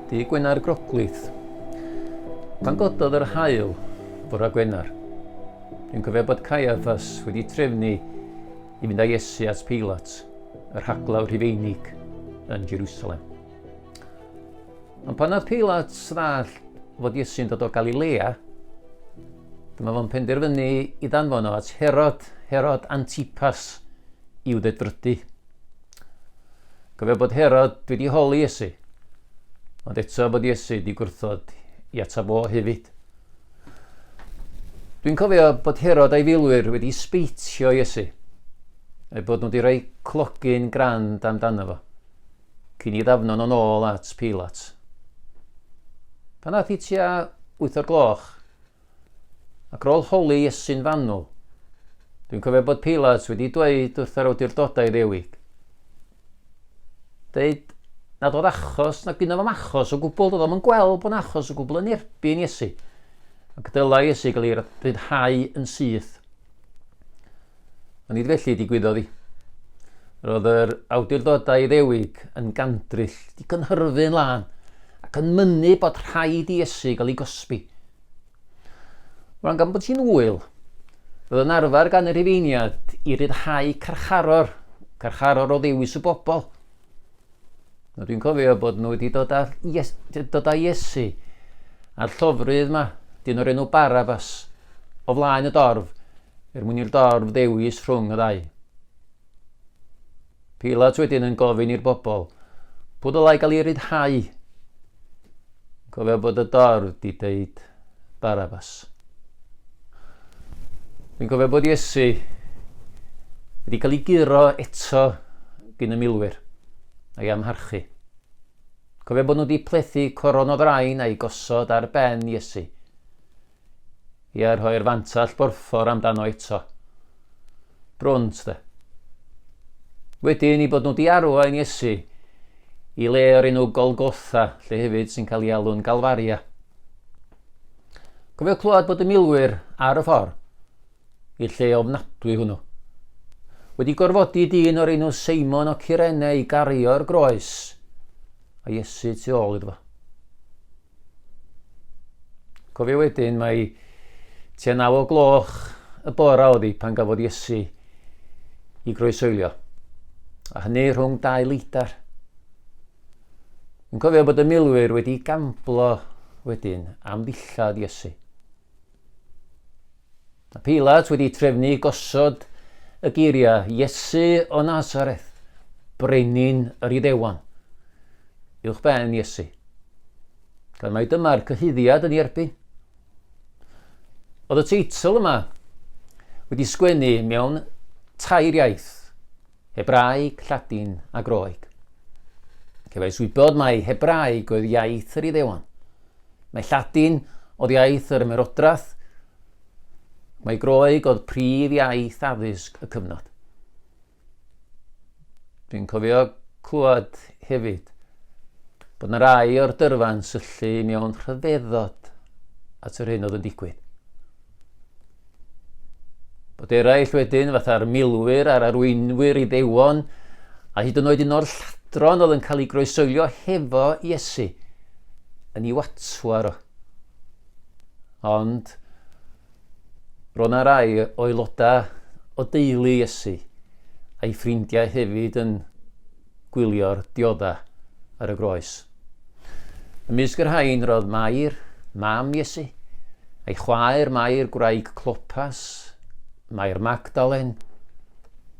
Dydd Gwener Groglith. Pan gododd yr haul fore Gwener, dwi'n cofio bod Caiaffas wedi trefnu i fynd â Iesu at Peilat, y rhaglaw Rhufeinig yn Jerusalem. Ond pan nath Peilat ddall fod Iesu'n dod o Galilea, dyma fo'n penderfynu i ddanfon o at Herod, Herod Antipas, i'w ddedfrydu. Cofio bod Herod wedi holi Iesu, ond eto bod Iesu wedi gwrthod i atab o hefyd. Dwi'n cofio bod Herod a'i filwyr wedi sbeitio Iesu, a'i bod nhw wedi rhoi clogyn grand amdano fo, cyn i ddafno nhw'n ôl at Pilat. Pan ath i tua 8 o'r gloch, Ac ar ôl holi Iesu'n fanwl, dwi'n cofio bod Peilat wedi dweud wrth yr awdurdodau Iddewig, deud nad oedd achos, na gynno fo'm achos o gwbl, doedd o'm yn gweld bod achos o gwbl yn erbyn Iesu, ac dylai Iesu gael ei ryddhau yn syth. Ond nid felly digwyddodd hi. Roedd yr awdurdodau Iddewig yn gandryll, di cynhyrfu'n lân, ac yn mynnu bod rhaid i Iesu gael ei gosbi. Rwan gan bod hi'n ŵyl, roedd yn arfer gan y Rhufeiniad i ryddhau carcharor, carcharor o ddewis y bobl. Na dwi'n cofio bod nhw wedi dod â, yes, dod â Iesu a'r llofrydd yma, dyn o'r enw Barabas, o flaen y dorf, er mwyn i'r dorf ddewis rhwng y ddau. Pilat wedyn yn gofyn i'r bobl, pwy ddylai gael ei ryddhau? Cofio bod y dorf di deud Barabas. Dwi'n cofio bod Iesu wedi cael ei guro eto gyn y milwyr a'i amharchu. Cofio bod nhw wedi plethu coron o ddrain a'i gosod ar ben Iesu. Ia, rhoi'r fantell borffor amdano eto. Brwnt, de. Wedyn, i bod nhw wedi arwain Iesu i le o'r enw Golgotha, lle hefyd sy'n cael ei alw'n Galfaria. Cofio clywed bod y milwyr ar y ffordd i'r lle ofnadwy hwnnw. Wedi gorfodi dyn o'r enw Seimon o Cyrene i gario'r groes a Iesu tu ôl iddo fo. Cofio wedyn mae tua 9 o gloch y bora oedd hi pan gafodd Iesu i groesoelio. A hynny rhwng dau leidr. Yn cofio bod y milwyr wedi gamblo wedyn am ddillad Iesu. A Pilat wedi trefnu gosod y geiriau Iesu o Nazareth, brenin yr Iddewon, uwch ben Iesu. Gan mai dyma'r cyhuddiad yn ei erbyn. Oedd y teitl yma wedi sgwennu mewn tair iaith, Hebraeg, Lladin a Groeg. Cefais wybod mai Hebraeg oedd iaith yr Iddewon. Mae Lladin oedd iaith yr Ymerodraeth. Mae Groeg oedd prif iaith addysg y cyfnod. Dwi'n cofio clywed hefyd bod yna rai o'r dyrfa'n syllu mewn rhyfeddod at yr hyn oedd yn digwydd. Bod eraill wedyn, fatha'r milwyr a'r arweinwyr Iddewon, a hyd yn oed un o'r lladron oedd yn cael ei groesoelio hefo Iesu, yn ei watwar o. Ond, roedd yna rai o aelodau o deulu Iesu, a'i ffrindiau hefyd yn gwylio'r diodda ar y groes. Ymysg y rhain roedd Mair, mam Iesu, a'i chwaer Mair gwraig Clopas, Mair Magdalen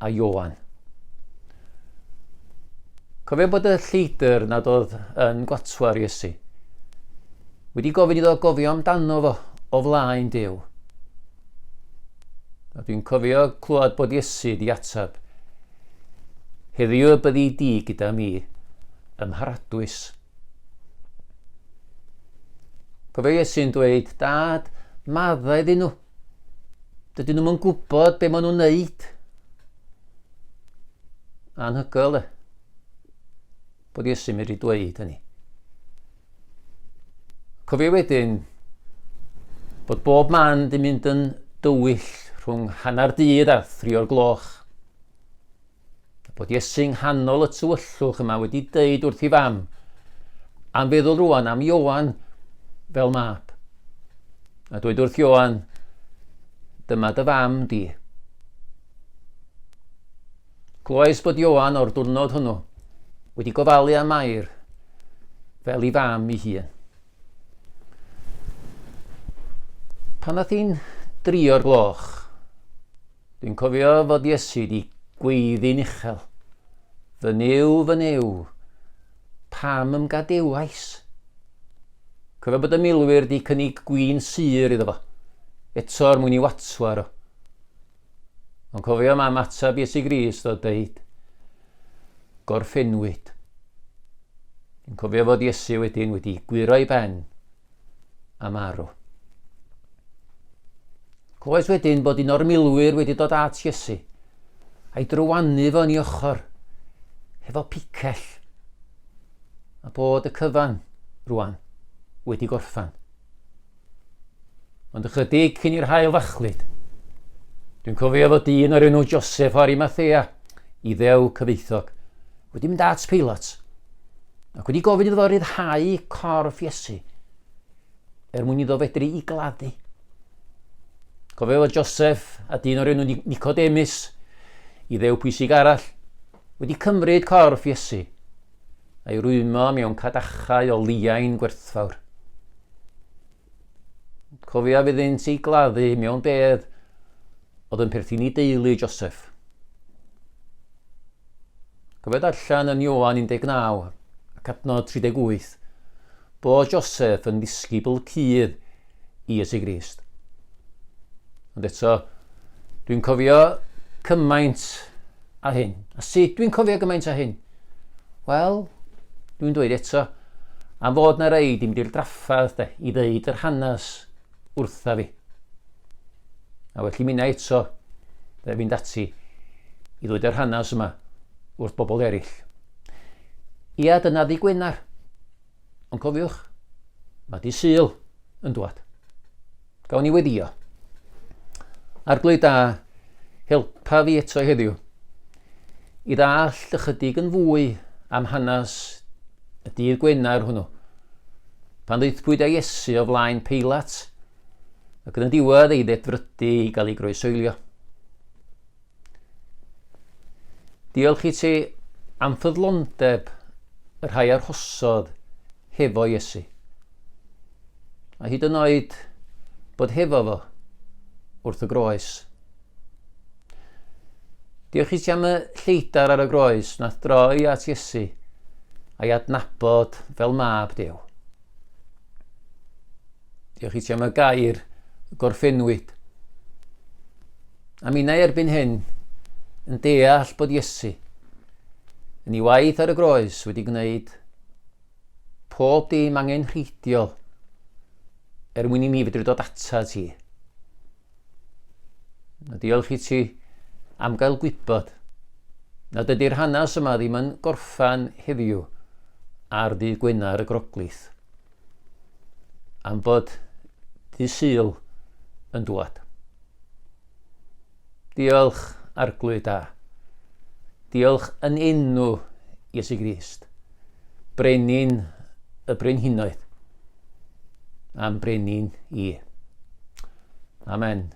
a Ioan. Cofio bod y lleidr nad oedd yn gwatwar Iesu wedi gofyn iddo gofio amdano fo o flaen Duw. A dwi'n cofio clywed bod Iesu di ateb, Heddiw y byddi di gyda mi ym Mharadwys. Cofio Iesu'n dweud, Dad, maddau iddyn nhw. Dydyn nhw'n gwybod be maen nhw'n neud. Anhygoel, e. Bod Iesu'n medru dweud hynny. Cofio wedyn bod bob man di mynd yn dywyll rhwng hanner dydd a thri o'r gloch. A bod Iesu yng nghanol y tywyllwch yma wedi deud wrth ei fam, Am feddwl rwan am Ioan fel mab. A dweud wrth Ioan, dyma dy fam di. Clywais bod Ioan o'r diwrnod hwnnw wedi gofalu am Mair fel i fam ei hun. Pan nath hi'n drio'r gloch, Dwi'n cofio fod Iesu wedi gweiddi'n uchel, Fy Nuw, fy Nuw, pam ymgadewais? Cofio bod y milwyr wedi cynnig gwin sur iddo fo, eto er mwyn i watwar o. Ond cofio mam ateb Iesu Grist o deud, gorffennwyd. Dwi'n cofio fod Iesu wedyn wedi gwyro ei ben a marw. Clywais wedyn bod un o'r milwyr wedi dod at Iesu a'i drywanu fo yn ei ochr hefo picell a bod y cyfan rwan wedi gorffan. Ond ychydig cyn i'r haul fachlud, dwi'n cofio fod dyn o'r enw Joseph o Arimathea, Iddew cyfoethog, wedi mynd at Peilat ac wedi gofyn iddo fo ryddhau corff Iesu er mwyn iddo fedru i gladdu. Cofio fod Joseph a dyn o'r enw Nicodemus, Iddew pwysig arall, wedi cymryd corff Iesu a'i rwymo mewn cadachau o liain gwerthfawr. Cofiaf iddynt ei gladdu mewn bedd oedd yn perthyn i deulu Joseph. Cofio darllen yn Ioan 19 ac adnod 38 bod Joseph yn ddisgybl cudd i Iesu Grist. Ond eto, dwi'n cofio cymaint a hyn. A sut dwi'n cofio gymaint a hyn? Wel, dwi'n dweud eto, am fod na rei di mynd i'r drafferth de, i ddeud yr hanes wrtha fi. A felly minnau eto, fe fynd ati i ddweud yr hanes yma wrth bobl eraill. Ia, dyna ddi Gwener. Ond cofiwch, mae di Sul yn dwad. Gawn ni weddio. Arglwydd da, helpa fi eto heddiw i ddallt ychydig yn fwy am hanes y dydd Gwener hwnnw, pan ddaethpwyd â Iesu o flaen Peilat, ac yn y diwedd ei ddedfrydu i gael ei groesoelio. Diolch i ti am ffyddlondeb y rhai arhosodd hefo Iesu. A hyd yn oed bod hefo fo wrth y groes. Diolch i ti am y lleidar ar y groes nath droi at Iesu a'i adnabod fel mab Duw. Diolch i ti am y gair gorffennwyd. A minnau erbyn hyn yn deall bod Iesu yn ei waith ar y groes wedi gwneud pob dim angenrheidiol er mwyn i mi fedru dod ata ti. A diolch i ti am gael gwybod nad ydy'r hanes yma ddim yn gorffan heddiw ar ddydd Gwener y Groglith, am fod dydd Sul yn dwad. Diolch, Arglwydd da. Diolch yn enw Iesu Grist, Brenin y Brenhinoedd, am Brenin i. Amen.